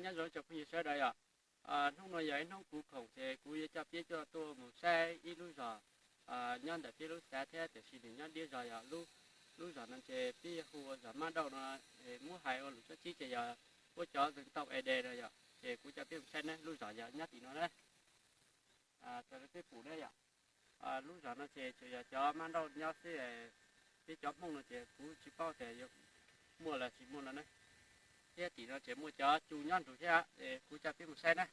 Nyob zoo cov phooj ywg sawv daws yom. Hnub no yog ib hnub kuv khoom ces kuv yuav coj peb coj tuaj mus saib ib lub zos nyob ntawm peb lub xav thiab, tiam sis nws nyob diab zog yog lub, lub zos no ces peb hu ua zos Mab Dauj no. Muab hais ua lus tsab tsib ces yog ua cov zeeg tau ede no yom, ces kuv coj peb mus saib ne lub zos yog nyob tim no na. Raws li peb pum ne yom, lub zos no ces tsuas yog cov Mab Dauj nyob xwb. Peb cov Hmoob no ces kuv tsis paub tias yuav muaj los tsis muaj no na. Thiab tim no ces muaj cov cu nyob nrug thiab, kuv coj peb mus saib na.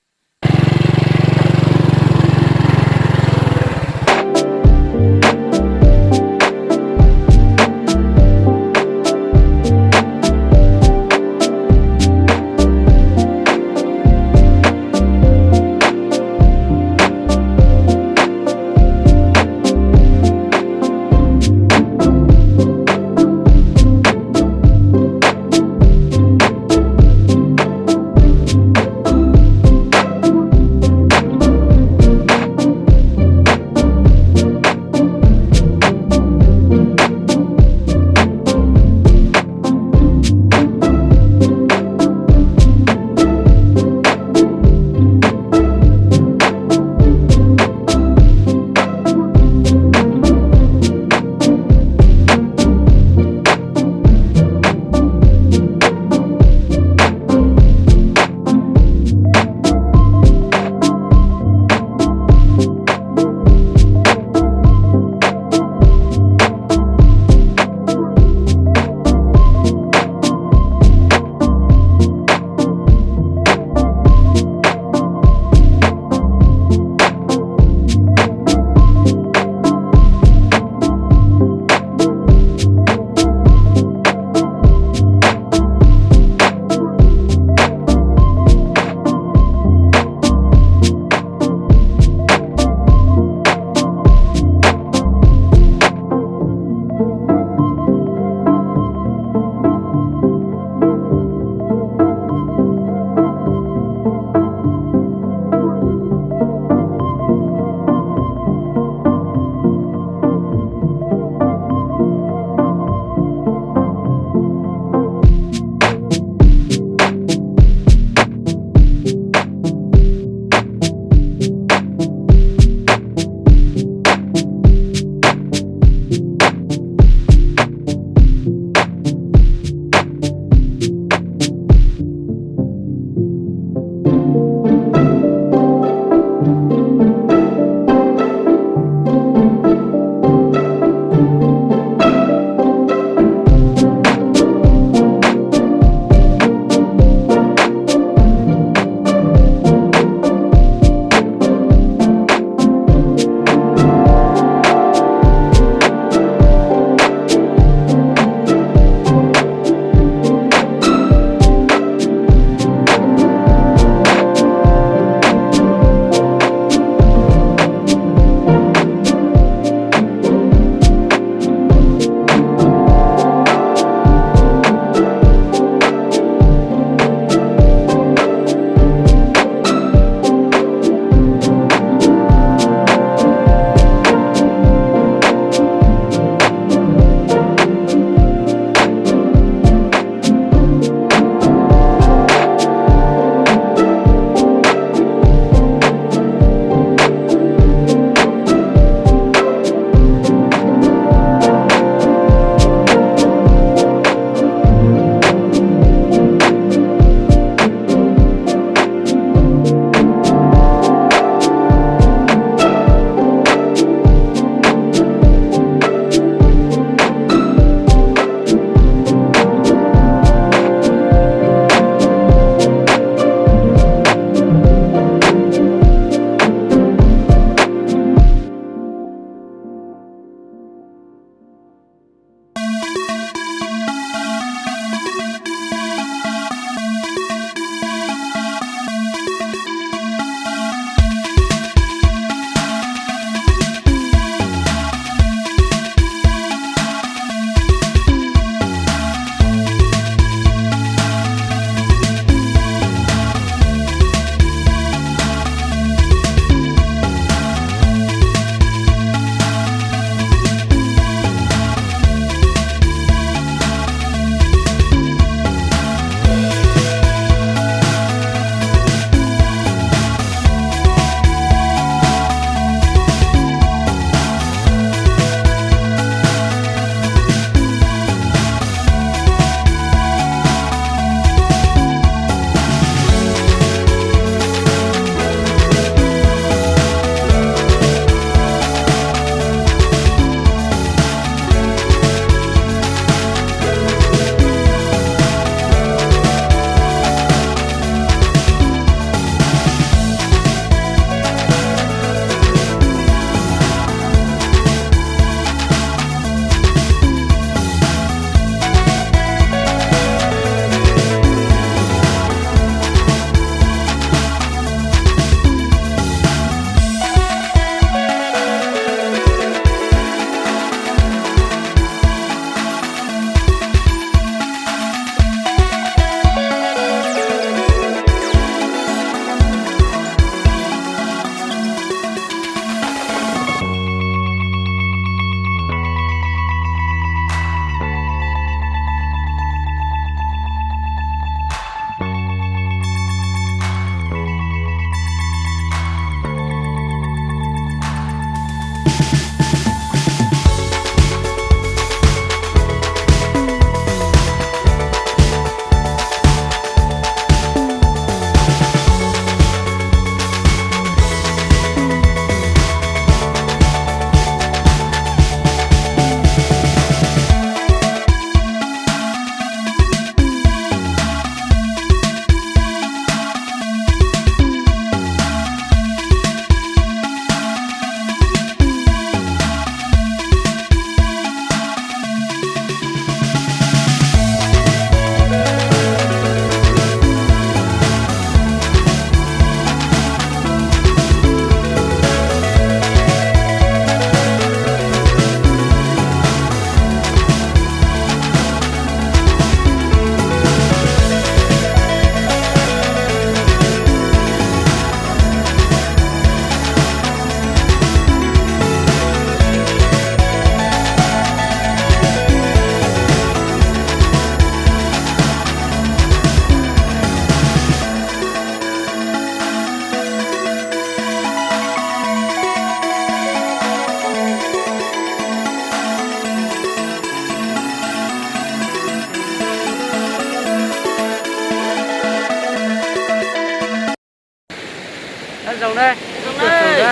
Zoo na, ib tug tus na,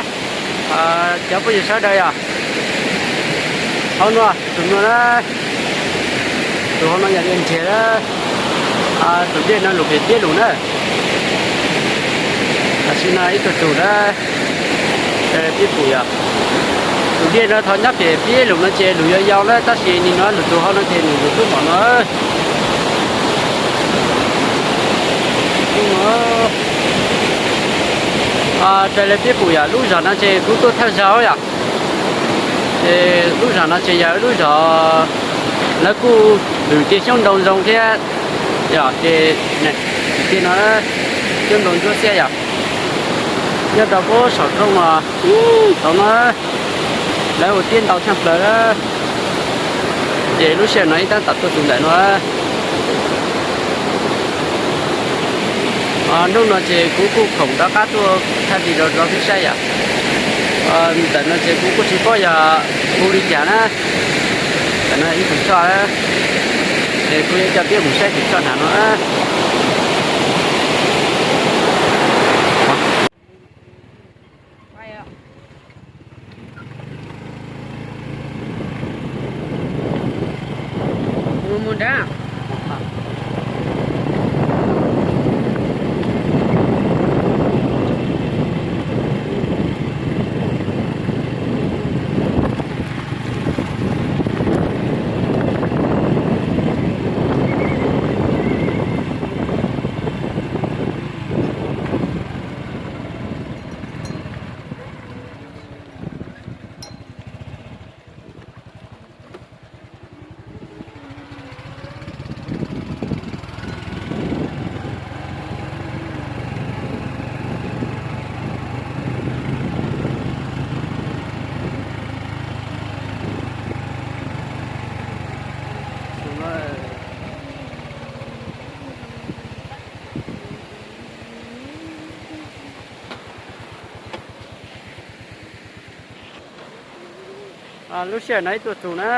cov phooj ywg sawv daws yom. Hauv no tus no na, tus hauv no yog li nrhiav na, tus dej no lus pem pib lus na. Tam sim no ib tug tus na, pib pum yom. Tus dej no thaum nyob pem pib lus no ces lus yau yau na, tab sis nim no lus tus hauv no ces nws lus lub mom no. Raws li peb pum yom, lub zos no ces kuv tuaj thawj zaug yom. Ces lub zos no ces yog lub zos lawv kuj hwm tej xyoob ntoo zoo thiab yom. Ces tim no xyoob ntoo ntsuab xiab yom, nyob rau puag saum roob no, tau no lawv ua tiab ntau tshaj plaws. Ces lub sij hawm no ib tab tom tuaj txog ntawm no. Hnub no ces kuv kuj khoom rov qab tuaj thaij video rau peb saib yom. Ntawm no ces kuv kuj tsis paub yog hu li cas na. Ntawm no ib tus choj, ces kuv yuav coj peb mus saib tus choj hnav no. Lub sij hawm no ib tuaj txog na,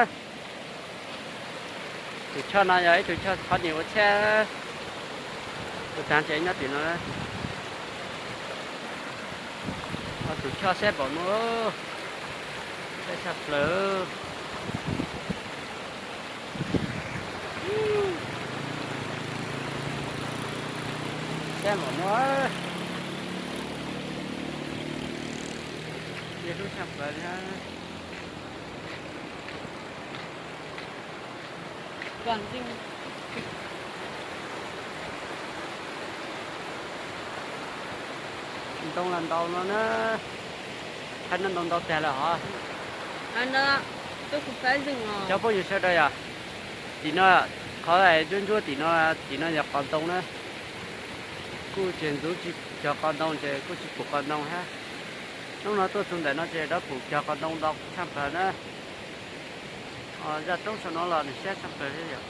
tus choj no yog ib tug choj qhov niam ua tsheb, tus tag ces nyob tim no. Tus choj siab npaum no, siab tshaj plaws. Siab npaum no, siab hlub tshaj plaws li. Ntoo los ntau no na, thaij no ntau ntau tag lawm hov. Cov phooj ywg sawv daws yom, tim no, qhov ntsuab ntsuab tim no, tim no yog qos ntoo na. Kuj tsis ntxuv tsis cog qos ntoo ces kuj tsis pum qos ntoo hab. Hnub no tuaj txog ntawm no ces rov pum cog qos ntoo ntau tshaj plaws na. Zaj roob saum no los nws siab tshaj plaws thiab yom.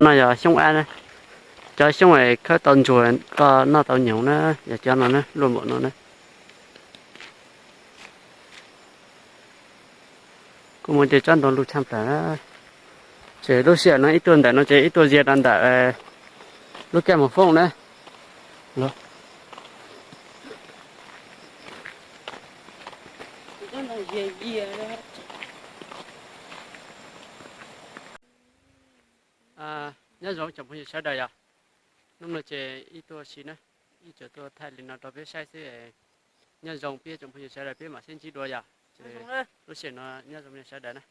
No yog xyoob ab na, cov xyoob es khawb tau ntsuag koj noj tau nyoos na, yog cov no na, luaj npaum no na. Kuj muaj tej tsob ntoo luj tshaj plaws na. Ces lub sij hawm no ib tuaj ntawm no ces ib tuaj ziag rau ntawm lub Kaj Moos Foob na. Nyob zoo tsoom phooj ywg sawv daws yog, hnub no ces ib tuaj si na, ib txwm tuaj thaij li no rau peb saib xwb. Nyob zoo peb tsoom phooj ywg sawv daws, peb mam sib ntsib dua yog. Ces lub sij hawm no nyob zoo sawv daws na.